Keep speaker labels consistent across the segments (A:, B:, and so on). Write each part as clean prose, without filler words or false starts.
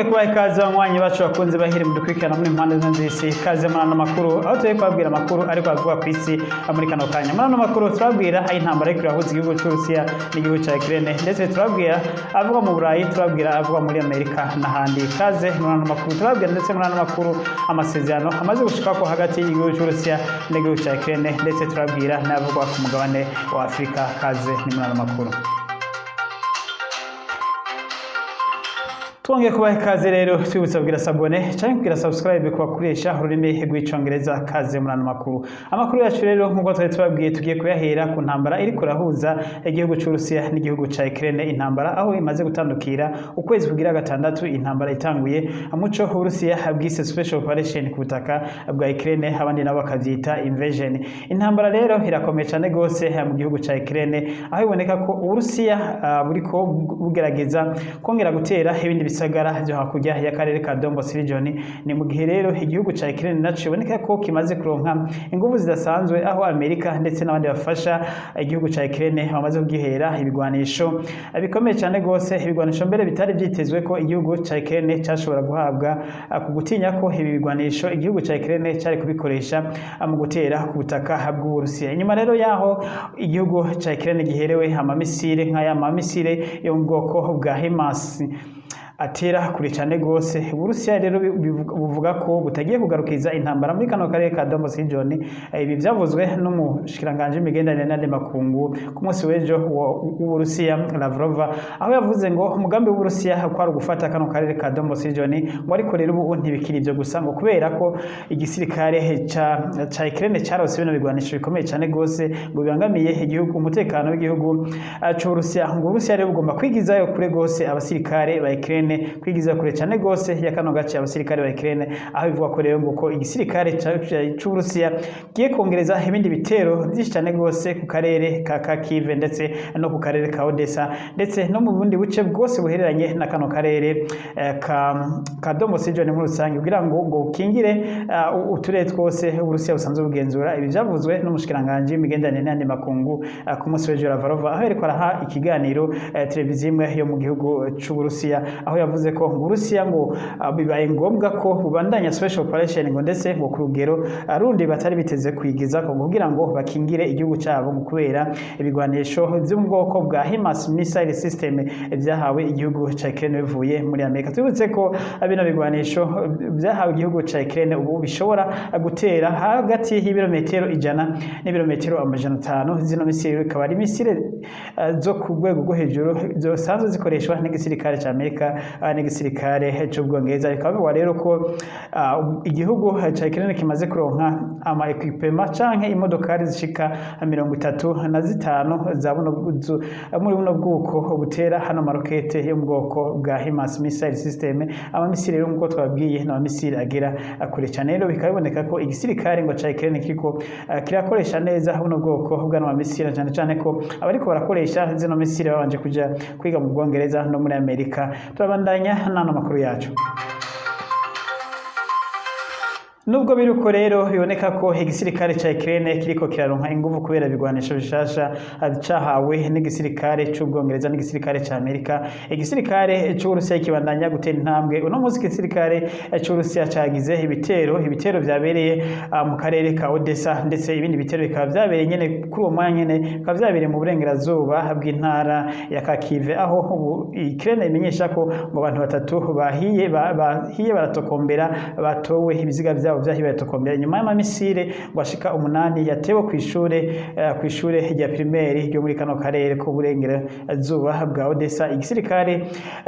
A: Twongeye kubaha ikaze, abanywanyi bacu bakunze bahiri mu dukurikirana muri impande zose z'isi. Ikaze muri ano makuru, aho tugiye kubabwira amakuru ariko avugwa ku isi muri kano kanya. Muri ano makuru turababwira aho intambara iriko irahuza igihugu c'Uburusiya n'igihugu ca Ukraine, ndetse turababwira avugwa mu Burayi, turababwira avugwa muri Amerika n'ahandi. Ikaze muri ano makuru. Turababwira ndetse muri ano makuru amasezerano amaze gushikako hagati y'igihugu c'Uburusiya n'igihugu ca Ukraine, ndetse turababwira n'avugwa ku mugabane wa Afurika. Kaze ni muri ano makuru. Twongeye kubaha ikaze rero, twibutsa kugira s'abonner canke kugira subscribe ku bakoresha ururimi rw'Icongereza. Kaze muri ano makuru. Amakuru yacu rero, nk'uko twari tubabwiye, tugiye kuyahera ku ntambara iriko irahuza igihugu c'Uburusiya n'igihugu ca Ukraine. Intambara aho imaze gutandukira ukwezi kugira gatandatu intambara itanguye, muco Uburusiya bwise special operation ku butaka bwa Ukraine, abandi nabo bakavyita invasion. Intambara rero irakomeye cane gose mu gihugu ca Ukraine, aho iboneka ko Uburusiya buriko bugerageza kongera gutera ibindi bisagara vyo hakurya y'akarere ka Donbas region. Ni mu gihe rero igihugu ca Ukraine naco biboneka ko kimaze kuronka inguvu zidasanzwe, aho Amerika ndetse n'abandi bafasha igihugu ca Ukraine bamaze kugihera ibigwanisho bikomeye cane gose, ibigwanisho mbere bitari vyitezwe ko igihugu ca Ukraine cashobora guhabwa, ku gutinya ko ibi bigwanisho igihugu ca Ukraine cari kubikoresha mu gutera ku butaka bw'Uburusiya. Inyuma rero yaho igihugu ca Ukraine giherewe amamisire nk'aya mamisire yo mu bwoko bwa HIMARS atera kure cane gose, Uburusiya rero buvuga ko butagiye kugarukiza intambara muri kano karere ka Donbas region. Ibi vyavuzwe n'umushikiranganji w'imigenderanire n'andi makungu ku munsi w'ejo w'Uburusiya, Lavrov, aho yavuze ngo umugambi w'Uburusiya kwari ugufata kano karere ka Donbas region, ngo ariko rero ubu ntibikiri ivyo gusa, ngo kubera ko igisirikare ca Ukraine carose bino bigwanisho bikomeye cane gose ngo bibangamiye igihugu, umutekano w'igihugu c'Uburusiya. Ngo Uburusiya rero bugomba kwigizayo kure gose abasirikare ba Ukraine, kwigiza kure cyane gose ya kano gace abasirikare ba Ukraine, aho bivugwa ko rero ngo ko igisirikare c'Uburusiya giye kongereza ibindi bitero byinshi cyane gose ku karere ka Kharkiv, ndetse no ku karere ka Odessa, ndetse no mu bundi buce bwose buhereranye na kano karere ka Donbas region muri rusange, kugira ngo ukingire uturere twose Uburusiya busanzwe bugenzura. Ibi byavuzwe n'umushikiranganji w'imigenderanire n'ayandi makungu ku munsi w'ejo, Lavrov, aho yariko araha ikiganiro televiziyo imwe yo mu gihugu c'Uburusiya, aho yavuze ko ngo Uburusiya ngo bibaye ngombwa ko bubandanya special operation, ngo ndetse ngo ku rugero rundi batari biteze kwigiza ko, kugira ngo bakingire igihugu cyabo, ngo kubera ibigwanisho vyo mu bwoko bwa HIMARS missile system vyahawe igihugu ca Ukraine bivuye muri Amerika. Tubibutse ko bino bigwanisho vyahawe igihugu ca Ukraine ubu bishobora gutera hagati y'ibirometero 100 n'ibirometero 500. Zino misile ikaba ari misile zo ku rwego rwo hejuru zisanzwe zikoreshwa n'igisirikare ca Amerika n'igisirikare c'Ubwongereza. Bikaba bivugwa rero ko igihugu ca Ukraine kimaze kuronka ama equipment canke imodokari zishika 35 za buno muri buno bwoko butera hano marokete yo mu bwoko bwa HIMARS missile system. Amamisile rero, nk'uko twabwiye, ni amamisile agera kure cyane. Rero bikaba biboneka ko igisirikare ngo ca Ukraine kiriko kirakoresha neza buno bwoko bw'ano mamisile, cyane cyane ko abariko barakoresha zino misile babanje kuja kwiga mu Bwongereza no muri Amerika. Turabandanya n'ano makuru yacu. Nubwo biri uko rero, biboneka ko igisirikare ca Ukraine kiriko kiraronka inguvu kubera ibigwanisho bishasha cahawe n'igisirikare c'Ubwongereza n'igisirikare ca Amerika, igisirikare c'Uburusiya kibandanya gutera intambwe. Uno munsi igisirikare c'Uburusiya cagize ibitero vyabereye mu karere ka Odessa, ndetse ibindi bitero bikaba vyabereye nyene kuri uwo mwanya nyene, bikaba vyabereye mu burengerazuba bw'intara ya Kharkiv, aho ubu Ukraine imenyesha ko ngo abantu batatu bahiye baratokombera, batowe ibiziga vyabo vyahiye baratokombera nyuma y'amamisire ngo ashika 8 yatewe kw'ishure rya primaire ryo muri kano karere k'uburengerazuba bwa Odessa. Igisirikare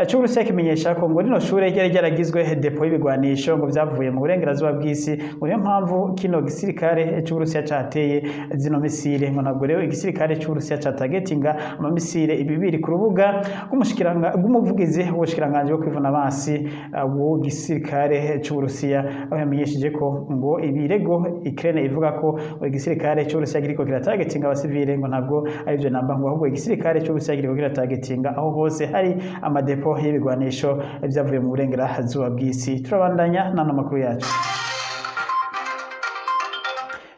A: c'Uburusiya kimenyesha ko ngo rino shure ryari ryaragizwe dépôt y'ibigwanisho ngo vyavuye mu burengerazuba bw'isi, ngo niyo mpamvu kino gisirikare c'Uburusiya cateye zino misile. Ngo ntabwo rero igisirikare c'Uburusiya catagetinga amamisile. Ibi biri ku rubuga rw'umuvugizi w'ubushikiranganji bwo kwivuna abansi w'igisirikare c'Uburusiya, aho yamenyesheje ko ngo ibirego Ukraine ivuga ko ngo igisirikare c'Uburusiya kiriko kiratagetinga abasivile ngo ntabwo arivyo namba, ngo ahubwo igisirikare c'Uburusiya kiriko kiratagetinga aho hose hari amadepo y'ibigwanisho vyavuye mu burengerazuba bw'isi. Turabandanya n'ano makuru yacu.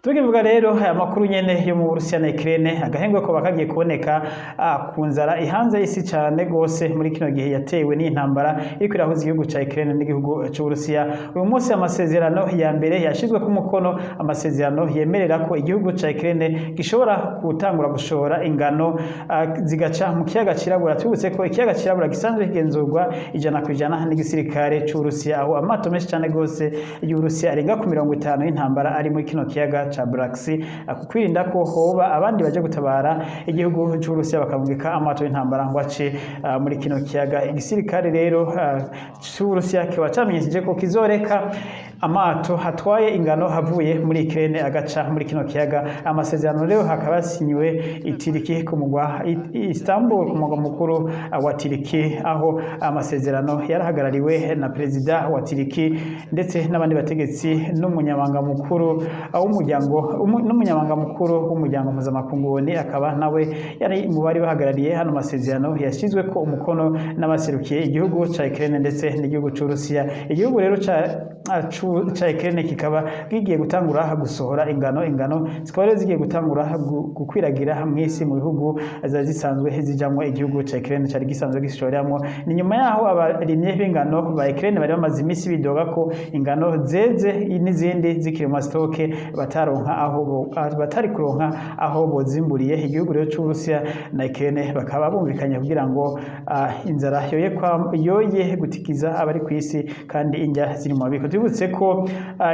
A: Tukivuga rero aya makuru nyene yo mu Burusiya na Ukraine, agahengwe ko bakagiye kuboneka ku nzara ihanze isi cane gose muri kino gihe yatewe n'intambara iriko irahuza igihugu ca Ukraine n'igihugu c'Uburusiya. Uyu munsi amasezerano ya mbere yashizwe ku mukono, amasezerano yemerera ko igihugu ca Ukraine gishobora gutangura gushora ingano zigaca mu kiyaga Cirabura. Twibutse ko ikiyaga Cirabura gisanzwe kigenzurwa 100% n'igisirikare c'Uburusiya, aho amato menshi cane gose y'Uburusiya arenga ku 50 y'intambara ari muri kino kiyaga ca Black Sea, ku kwirinda ko hoba abandi baje gutabara igihugu c'Uburusiya bakarungika amato y'intambara ngo ace muri kino kiyaga. Igisirikare rero c'Uburusiya kiba camenyesheje ko kizoreka amato hatwaye ingano havuye muri Ukraine agaca muri kino kiyaga. Amasezerano rero hakaba yasinyiwe itiriki ku mugwa Istanbul, ku mugwa mukuru wa Tiriki, aho amasezerano yarahagarariwe na perezida wa Tiriki ndetse n'abandi bategetsi n'umunyamabanga mukuru w'umuryango mpuzamakungu ONU, akaba nawe yari mu bari bahagarariye hano. Masezerano yashyizwe ko umukono n'abaserukiye igihugu ca Ukraine ndetse n'igihugu c'Uburusiya. Igihugu rero ca Ukraine kikaba kigiye gutangura gusohora ingano. Ingano zikaba rero zigiye gutangura gukwiragira mw'isi mu bihugu zari zisanzwe zijamwo, igihugu ca Ukraine cari gisanzwe gishoreramwo. Ni nyuma yaho abarimye b'ingano ba Ukraine bari bamaze imisi bidoga ko ingano zeze n'izindi zikiri mu ma stock bataronka aho batari kuronka aho bozimburiye. Igihugu rero c'Uburusiya na Ukraine bakaba bumvikanye kugira ngo inzara yoye gutikiza abari ku isi kandi indya ziri mu mabiko. Tubibutse ko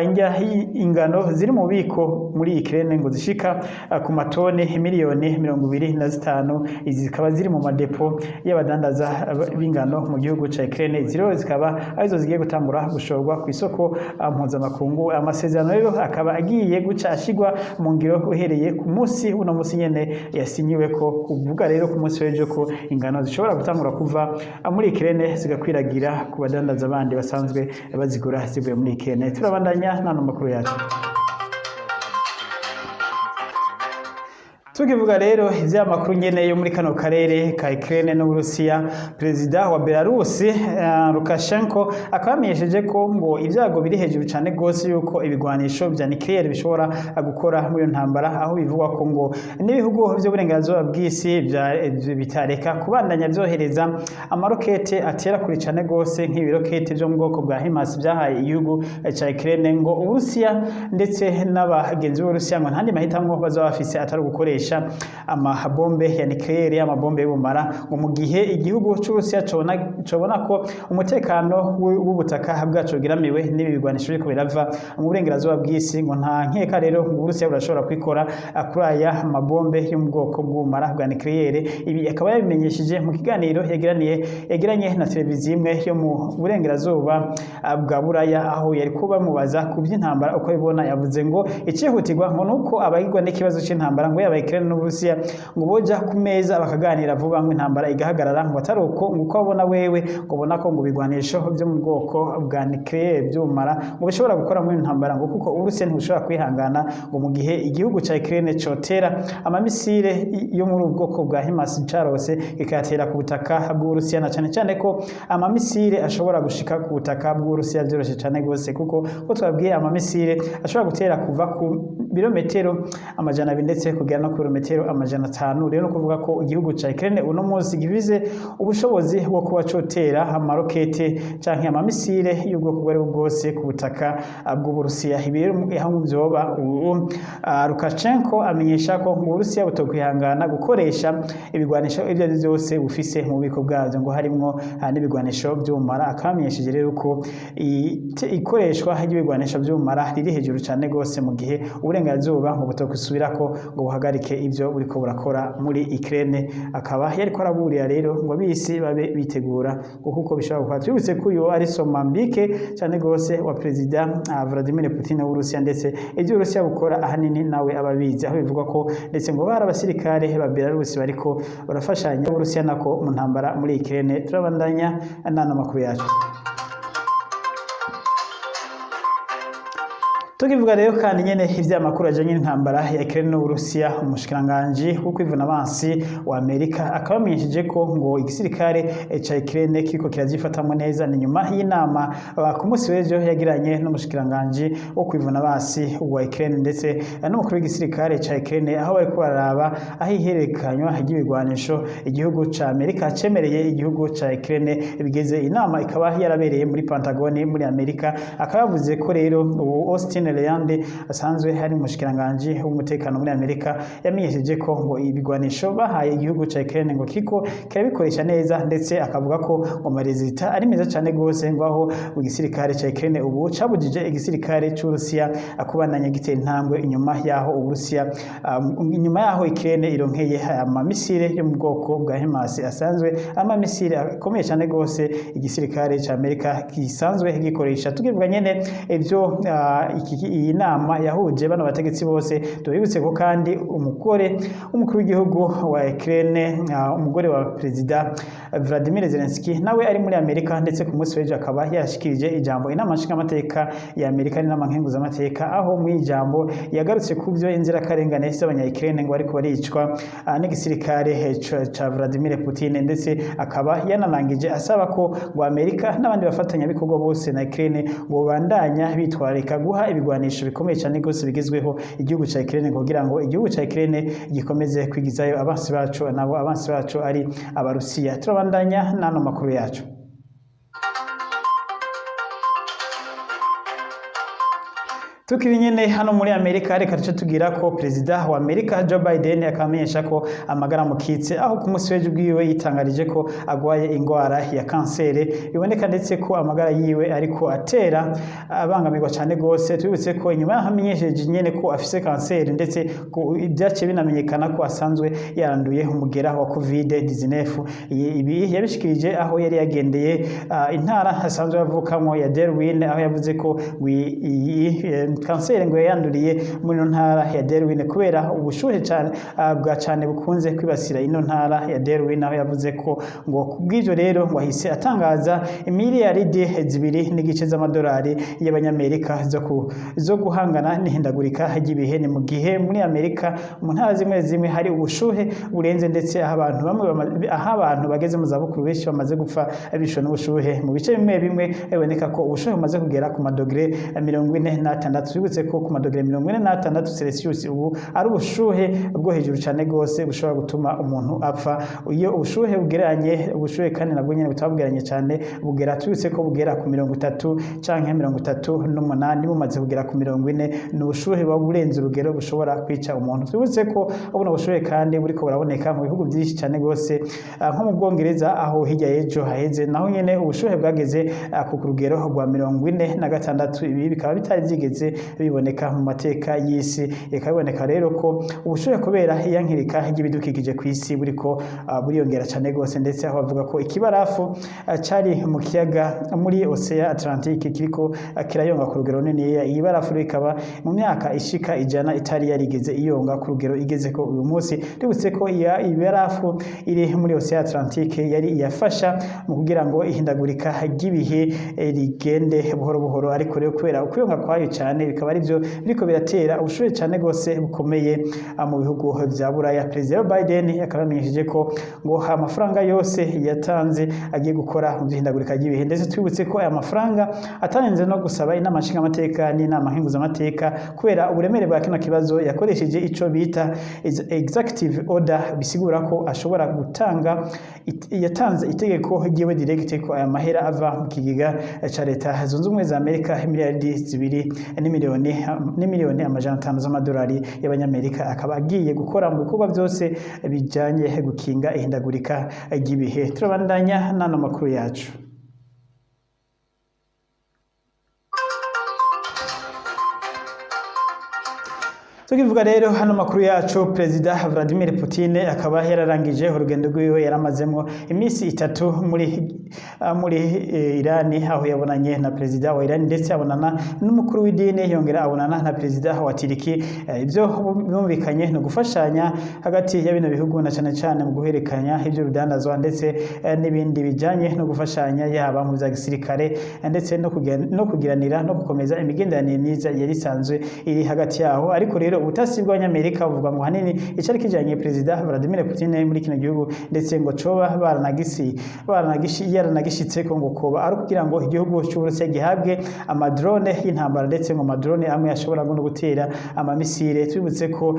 A: indya ingano ziri mu bubiko muri Ukraine ngo zishika ku matoni miliyoni 25. Izi zikaba ziri mu madepo y'abadandaza b'ingano mu gihugu ca Ukraine. Izi rero zikaba arizo zigiye gutangura gushorwa ku isoko mpuzamakungu. Amasezerano rero akaba agiye guca ashigwa mu ngiro uhereye ku munsi uno munsi nyene yasinyiwe, ko kuvuga rero ku munsi w'ejo ko ingano zishobora gutangura kuva muri Ukraine zigakwiragira ku badandaza bandi basanzwe bazigura zivuye muri Ukraine. Turabandanya n'ano makuru yacu. Tukivuga rero ivy'amakuru nyene yo muri kano karere ka Ukraine n'Uburusiya, perezida wa Belarus Lukashenko akaba yamenyesheje ko ngo ivyago biri hejuru cane gose yuko ibigwanisho vya nucléaire bishobora gukora muri iyo ntambara, aho bivugwa ko ngo n'ibihugu vy'uburengerazuba bw'isi bitareka kubandanya vyohereza amarokete atera kure cane gose, nk'ibirokete vyo mu bwoko bwa HIMARS vyahaye igihugu ca Ukraine, ngo Uburusiya ndetse n'abagenzi b'Uburusiya ngo ntandi mahitamwo bazaba bafise atari gukoresha amabombe ya nucléaire, amabombe y'ubumara, ngo mu gihe igihugu c'Uburusiya cobona ko umutekano w'ubutaka bwaco ugeramiwe n'ibi bigwanisho biriko birava mu burengerazuba bw'isi. Ngo nta nkeka rero ngo Uburusiya burashobora kwikora kuri aya mabombe yo mu bwoko bw'ubumara bwa nucléaire. Ibi akaba yabimenyesheje mu kiganiro yagiranye na televiziyo imwe yo mu burengerazuba bwa Buraya, aho yari kuba bamubaza ku by'intambara uko abibona. Yavuze ngo icihutirwa ngo nuko abagirwa n'ikibazo c'intambara, ngo yaba Ukraine n'Uburusiya, ngo boja ku meza bakaganira vuba, ngo intambara igahagarara, ngo atari uko, ngo uko abona wewe, ngo ubona ko ngo ibigwanisho byo mu bwoko bwa nucléaire by'ubumara ngo bishobora gukora muri intambara, ngo kuko Uburusiya ntibushobora kwihangana ngo mu gihe igihugu ca Ukraine cotera amamisire yo muri ubu bwoko bwa HIMARS carose kikayatera ku butaka bw'Uburusiya, na cane cane ko amamisire ashobora gushika ku butaka bw'Uburusiya vyoroshe cane gose, kuko ko twabwiye amamisire ashobora gutera kuva ku birometero 200 ndetse kugera no ku birometero 500. Rero no kuvuga ko igihugu ca Ukraine uno munsi gifise ubushobozi bwo kuba cotera amarokete canke amamisire y'ubwoko ubwo aribwo bwose ku butaka bw'Uburusiya. Ibi rero aho vyoba ubu, Lukashenko amenyesha ko mu Burusiya butokwihangana gukoresha ibigwanisho ivyo ari vyo vyose bufise mu bubiko bwavyo, ngo harimwo n'ibigwanisho vy'ubumara. Akamenyesheje rero ko ikoreshwa ry'ibigwanisho vy'ubumara riri hejuru cane gose mu gihe uburengerazuba ngo butokwisubirako ngo buhagarike ivyo buriko burakora muri Ukraine. Akaba yariko araburira rero ngo abisi babe bitegura ngo kuko bishobora gukora. Twibutse ko uyu ari Somambike cane gose wa perezida Vladimir Putin w'Uburusiya, ndetse ivyo Uburusiya bukora ahanini nawe ababizi, aho bivugwa ko ndetse ngo bari abasirikare ba Belarus bariko barafashanya Uburusiya nako mu ntambara muri Ukraine. Turabandanya n'ano makuru yacu. Tukivuga rero kandi nyene ivy'amakuru ajanye n'intambara ya Ukraine n'Uburusiya, umushikiranganji wo kwivuna abansi wa Amerika akaba yamenyesheje ko ngo igisirikare ca Ukraine kiriko kiravyifatamwo neza. Ni nyuma y'inama ku munsi w'ejo yagiranye n'umushikiranganji wo kwivuna abansi wa Ukraine ndetse n'umukuru w'igisirikare ca Ukraine, aho bariko bararaba aho ihererekanywa ry'ibigwanisho igihugu ca Amerika cemereye igihugu ca Ukraine bigeze. Inama ikaba yarabereye muri Pentagon muri Amerika. Akaba yavuze ko rero ubu Austin Leande asanzwe ari umushikiranganji w'umutekano muri Amerika yamenyesheje ko ngo ibigwanisho bahaye igihugu ca Ukraine ngo kiko kirabikoresha neza, ndetse akavuga ko ngo ama résultats ari meza cane gose, ngo aho igisirikare ca Ukraine ubu cabujije igisirikare c'Uburusiya kubandanya gitera intambwe inyuma yaho Uburusiya inyuma yaho Ukraine ironkeye ama missiles yo mu bwoko bwa HIMARS, asanzwe ama missiles akomeye cane gose igisirikare ca Amerika gisanzwe gikoresha. Tukivuga nyene ivyo iyi nama yahuje bano bategetsi bose, tubibutse ko kandi umugore w'umukuru w'igihugu wa Ukraine, umugore wa Perezida Vladimir Zelensky, nawe ari muri Amerika, ndetse ku munsi w'ejo akaba yarashikirije ijambo inama nshingamateka ya Amerika n'inama nkenguzamateka, aho mu ijambo yagarutse ku byo inzirakarengane z'abanya Ukraine ngo ariko baricwa n'igisirikare ca Vladimir Putin, ndetse akaba yanarangije asaba ko ngo Amerika n'abandi bafatanyabikorwa bose na Ukraine ngo bandanya bitwararika guha ibigwanisho bikomeye cyane rwose bigezweho igihugu ca Ukraine, kugira ngo igihugu ca Ukraine gikomeze kwigizayo abansi bacu, nabo abansi bacu ari Abarusiya. Turabandanya n'ano makuru yacu. Tukiri nyene hano muri Amerika, reka tuce tugira ko perezida wa Amerika Joe Biden akamenyesha ko amagara mukitse, aho ku munsi w'ejo bwiwe yitangarije ko agwaye ingwara ya kanseri, biboneka ndetse ko amagara yiwe ariko atera abangamirwa cyane gose. Tubibutse ko inyuma yaho amenyesheje nyene ko afise kanseri, ndetse ko byaciye binamenyekana ko asanzwe yaranduye umugera wa COVID-19. Ibi yabishikirije aho yari yagendeye intara asanzwe avukamwo ya Delaware, aho yavuze ko iyi kanseri ngo yayanduriye muri ino ntara ya Delaware kubera ubushuhe cyane bwa cyane bukunze kwibasira ino ntara ya Delaware, aho yavuze ko ngo kubw'ivyo rero ngo ahise atangaza imiliyaridi 2.5 z'amadolari y'abanyamerika zo guhangana n'ihindagurika ry'ibihe. Ni mu gihe muri Amerika mu ntara zimwe zimwe hari ubushuhe burenze, ndetse aho abantu bamwe aho abantu bageze mu zabukuru benshi bamaze gupfa bishwe n'ubushuhe. Mu bice bimwe bimwe biboneka ko ubushuhe bumaze kugera ku madogere 46. Twibutse ko ku madogere 46 Celsius ubu ari ubushuhe bwo hejuru cyane rwose bushobora gutuma umuntu apfa. Iyo ubushuhe bugereranye, ubushuhe kandi nabwo nyene butaba bugereranye cyane, bugera, tubibutse ko bugera ku 30 canke 38, bumaze kugera ku 40 ni ubushuhe buba burenze urugero bushobora kwica umuntu. Twibutse ko buno bushuhe kandi buriko buraboneka mu bihugu byinshi cyane rwose, nko mu Bwongereza, aho hirya y'ejo haheze naho nyene ubushuhe bwageze ku rugero rwa 46. Ibi bikaba bitari byigeze biboneka mu mateka y'isi. Bikaba biboneka rero ko ubushuhe kubera iyankirika ry'ibidukikije ku isi buriko buriyongera cyane rwose, ndetse aho bavuga ko ikibarafu cari mu kiyaga muri Océan Atlantique kiriko kirayonga ku rugero runini. Iyi barafu rikaba mu myaka ishika 100 itari yarigeze iyonga ku rugero igeze ko uyu munsi. Tubutse ko iya ibarafu iri muri Océan Atlantique yari iyafasha mu kugira ngo ihindagurika ry'ibihe rigende buhoro buhoro, ariko rero kubera ukwiyonga kwayo cyane bikaba ari byo biriko biratera ubushuhe cyane rwose bukomeye mu bihugu vya Buraya. Perezida Biden akaba yamenyesheje ko ngo amafaranga yose yatanze agiye gukora mu by'ihindagurika ry'ibihe, ndetse twibutse ko aya mafaranga atarenze no gusaba inama nshingamateka n'inama nkenguzamateka. Kubera uburemere bwa kino kibazo, yakoresheje ico bita executive order, bisigura ko ashobora gutanga yatanze itegeko ryiwe direct ko aya mahera ava mu kigega ca Leta Zunze Ubumwe za Amerika, miliyaridi 2 n'imiliyoni 500 z'amadolari y'abanyamerika, akaba agiye gukora mu bikorwa byose bijanye gukinga ihindagurika ry'ibihe. Turabandanya n'ano makuru yacu. Tukivuga rero hano makuru yacu, Perezida Vladimir Putin akaba yararangije urugendo rwiwe yaramazemo iminsi 3 muri muri Irani, aho yabonanye na perezida wa Irani, ndetse abonana n'umukuru w'idini, yongera abonana na perezida wa Turiki. Ibyo bumvikanye ni ugufashanya hagati ya bino bihugu, na cyane cyane mu guhererekanya ibyo rudandazwa, ndetse n'ibindi bijanye no gufashanya, yaba mu bya gisirikare, ndetse no kugiranira no gukomeza imigenderanire myiza yari isanzwe iri hagati yaho. Ariko rero ubutasi bw'Abanyamerika buvuga ngo hanini icari kijanye perezida Vladimir Putin muri kino gihugu, ndetse ngo coba baranagisi baranagishi yaranagishitse ko ngo koba ari kugira ngo igihugu cy'Uburusiya gihabwe amadrone y'intambara, ndetse ngo amadrone amwe ashobora no gutera amamisire. Twibutse ko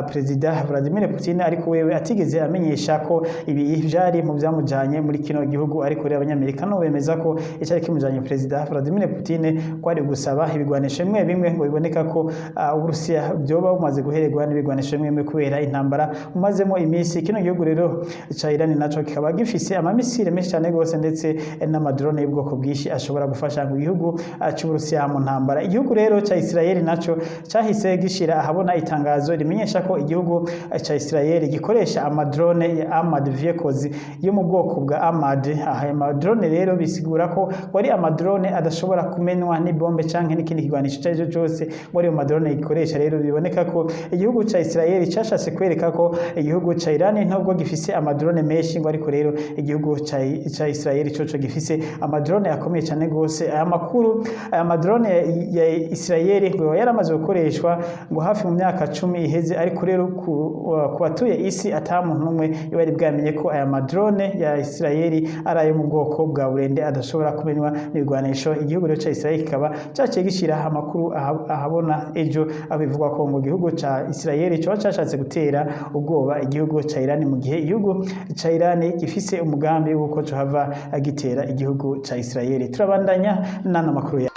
A: perezida Vladimir Putin ariko wewe atigeze amenyesha ko ibi vyari mu vyamujanye muri kino gihugu. Ariko rero Abanyamerika no bemeza ko icari kimujanye perezida Vladimir Putin kwari gusaba ibigwanisho bimwe bimwe, ngo biboneka ko Uburusiya byoba bumaze guhererwa n'ibigwanisho bimwe bimwe kubera intambara umazemo iminsi. Kino gihugu rero ca Iran naco kikaba gifise amamisire menshi cyane gose, ndetse n'amadrone y'ubwoko bwinshi ashobora gufasha mu gihugu c'Uburusiya mu ntambara. Igihugu rero ca Israel naco cahise gishira ahabona itangazo rimenyesha ko igihugu ca Israel gikoresha amadrone ya armored vehicles yo mu bwoko bwa armored. Aha amadrone rero bisigura ko wari amadrone adashobora kumenwa n'ibombe canke n'ikindi kigwanisho icyo ari cyo cyose, ngo ariyo madrone gikoresha. Rero biboneka ko igihugu ca Israel cashatse kwereka ko igihugu ca Iran nubwo gifise amadrone menshi, ngo ariko rero igihugu ca Israel coco gifise amadrone akomeye cyane gose. Aya makuru, aya madrone ya Israel ngo yaramaze gukoreshwa ngo hafi mu myaka 10 iheze, ariko rero ku batuye isi ata muntu n'umwe bari bwamenye ko aya madrone ya Israel ari ayo mu bwoko bwa burende adashobora kumenywa n'ibigwanisho. Igihugu rero ca Israel kikaba caciye gishira amakuru ahabona ejo, aho bivugwa ko ngo igihugu ca Israel coba cashatse gutera ubwoba igihugu ca Iran, mu gihe igihugu ca Iran gifise umugambi w'uko cohava gitera igihugu ca Israel. Turabandanya n'ano makuru ya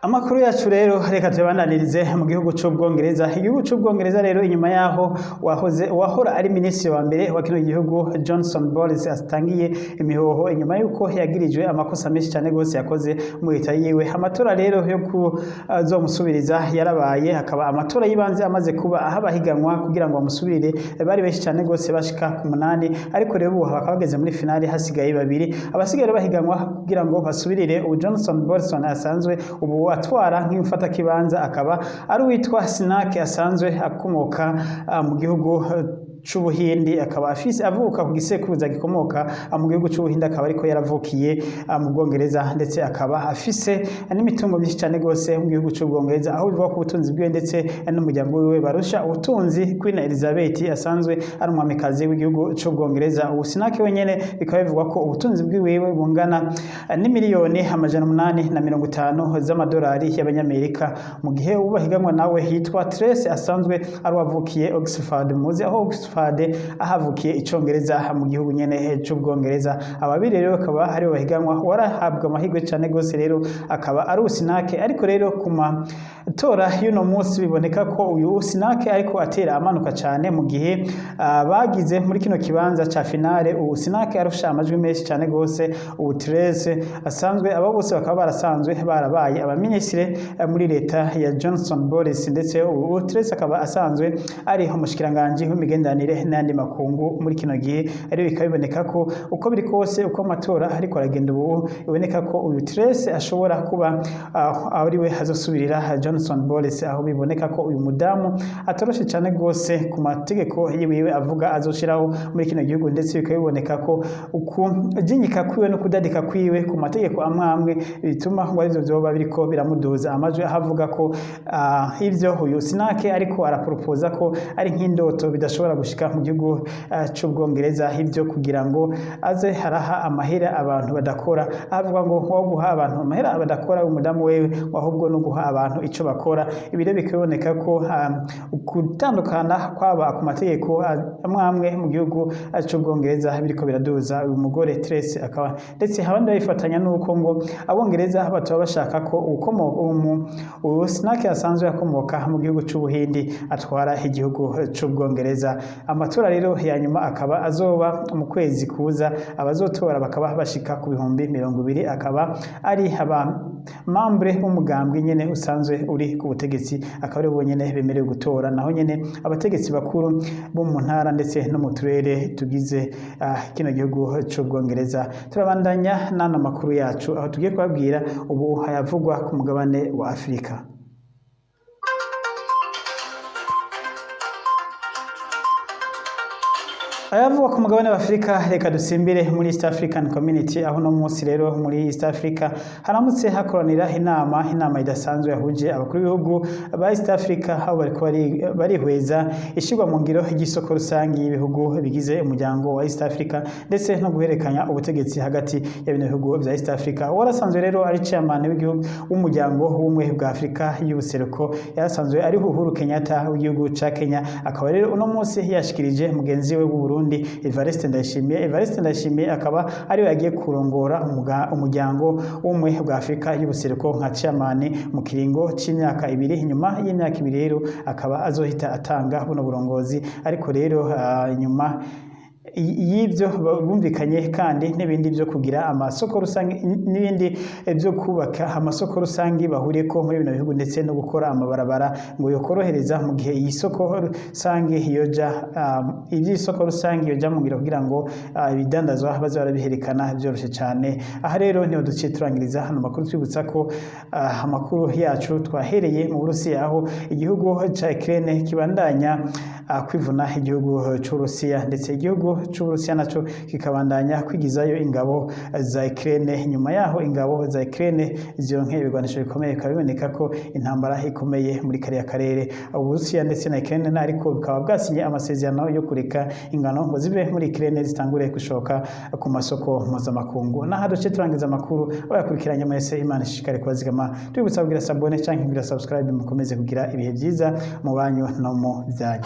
A: Amakuru yacu rero reka tubandanirize mu gihugu c'Ubwongereza. Igihugu c'Ubwongereza rero, inyuma yaho wahoze wahora ari minisitiri wa mbere wa kino gihugu Johnson Boris atangiye imihoho inyuma yuko yagirijwe amakosa menshi cyane gose yakoze mu leta yiwe, amatora rero yo kuzomusubiriza yarabaye, hakaba amatora y'ibanze amaze kuba, aho abahiganwa kugira ngo bamusubirire bari benshi cyane gose bashika ku munani. Ariko rero ubu bakaba bageze muri finale, hasigaye babiri. Abasigaye rero bahiganwa kugira ngo basubirire ubu Johnson Boris asanzwe ubu atwara nk'imfatakibanza, akaba ari uwitwa Sunak, asanzwe akomoka mu gihugu c'Ubuhindi, akaba afise avuka ku gisekuruza gikomoka mu gihugu c'Ubuhindi, akaba ariko yaravukiye mu Bwongereza, ndetse akaba afise n'imitungo myinshi cyane gose mu gihugu c'Ubwongereza, aho bivuga ko ubutunzi bwiwe ndetse n'umuryango wiwe barusha ubutunzi Queen Elizabeth asanzwe ari umwamikazi w'igihugu c'Ubwongereza. Ubu Sunak wenyene bikaba bivugwa ko ubutunzi bwiwe bungana n'imiliyoni 850 z'amadolari y'Abanyamerika, mu gihe ubahiganwa nawe yitwa Truss asanzwe ari uwavukiye Oxford, muzi aho Oxford ahavukiye Icongereza mu gihugu nyene c'Ubwongereza. Ababiri rero bakaba ari bahiganwa, warahabwa amahirwe cyane gose rero akaba ari Sunak. Ariko rero ku matora y'uno munsi biboneka ko uyu Sunak ariko atera amanuka cyane, mu gihe bagize muri kino kibanza ca finale ubu Sunak arusha amajwi menshi cyane gose ubu Truss asanzwe. Aba bose bakaba barasanzwe barabaye abaminisitiri muri leta ya Johnson Boris, ndetse ubu Truss akaba asanzwe ari umushikiranganji w'imigenderanire n'ayandi makungu muri kino gihe. Rero bikaba biboneka ko uko biri kose, uko amatora ariko aragenda ubu, biboneka ko uyu Truss ashobora kuba ari we azosubirira Johnson Boris, aho biboneka ko uyu mudamu atoroshe cyane gose ku mategeko yiwiwe avuga azoshiraho muri kino gihugu, ndetse bikaba biboneka ko ukujinyika kwiwe no kudadika kwiwe ku mategeko amwe amwe bituma ngo arivyo vyoba biriko biramuduza amajwi, aho avuga ko ivyo uyu Sunak ariko araporopoza ko ari nk'indoto bidashobora gushika mu gihugu c'Ubwongereza, ivyo kugira ngo aze haraha amahera abantu badakora. Avuga ngo wo guha abantu amahera badakora umudamu wewe, ahubwo no guha abantu ico bakora. Ibi rero bikaboneka ko gutandukana kwaba ku mategeko amwe amwe mu gihugu c'Ubwongereza biriko biraduza uyu mugore Truss, akaba ndetse abandi babifatanya nuko ngo Abongereza bataba bashaka ko uyu Sunak asanzwe akomoka mu gihugu c'Ubuhindi atwara igihugu c'Ubwongereza. Amatora rero ya nyuma akaba azoba mu kwezi kuza, abazotora bakaba bashika ku 20,000, akaba ari aba membre b'umugambwe nyene usanzwe uri ku butegetsi, akaba ari bonyene bemerewe gutora. Naho nyene abategetsi bakuru bo mu ntara ndetse no mu turere tugize kino gihugu c'Ubwongereza. Turabandanya n'ano makuru yacu, aho tugiye kubabwira ubu hayavugwa ku mugabane wa Afurika. Ayavugwa ku mugabane wa Afurika, reka dusimbire muri East African Community, aho no munsi rero muri East Africa haramutse hakoranira inama idasanzwe yahuje abakuru b'ibihugu ba East Africa, aho bariko barihweza ishirwa mu ngiro ry'isoko rusangi y'ibihugu bigize umuryango wa East Africa, ndetse no guhererekanya ubutegetsi hagati ya bino bihugu vya East Africa. Uwarasanzwe rero ari chairman w'igihugu w'umuryango w'ubumwe bwa Afurika y'ubuseruko, yarasanzwe ari Uhuru Kenyatta w'igihugu ca Kenya, akaba rero uno munsi yashikirije mugenzi we w'u Burundi, Evariste Ndayishimiye. Evariste Ndayishimiye akaba ariwe yagiye kurongora umuryango w'ubumwe bwa Afurika y'ubuseruko nka chairman mu kiringo c'imyaka 2. Inyuma y'imyaka 2 rero akaba azohita atanga buno burongozi. Ariko rero nyuma y'ibyo bumvikanye kandi n'ibindi byo kugira amasoko rusange, n'ibindi byo kubaka amasoko rusange bahuriyeko muri bino bihugu, ndetse no gukora amabarabara ngo yokorohereza mu gihe iyi soko rusange yoja, iby'isoko rusange yoja mu ngiro, kugira ngo ibidandazwa baze barabiherekana byoroshye cyane. Aha rero niho duciye turangiriza hano makuru, twibutsa ko amakuru yacu twahereye mu Burusiya, aho igihugu ca Ukraine kibandanya kwivuna igihugu c'Uburusiya, ndetse igihugu c'Uburusiya naco kikabandanya kwigizayo ingabo za Ukraine. Nyuma yaho ingabo za Ukraine zironke ibigwanisho bikomeye, bikaba biboneka ko intambara ikomeye muri kariya karere. Uburusiya ndetse na Ukraine ariko bikaba bwasinye amasezerano yo kureka ingano ngo zive muri Ukraine zitangure gushoka ku masoko mpuzamakungu. Naha duce turangiza amakuru. Abayakurikiranye mwese, Imana ishishikare kubazigama. Tubibutsa kugira s'abonner canke kugira subscribe. Mukomeze kugira ibihe vyiza mu banyu no mu vyanyu.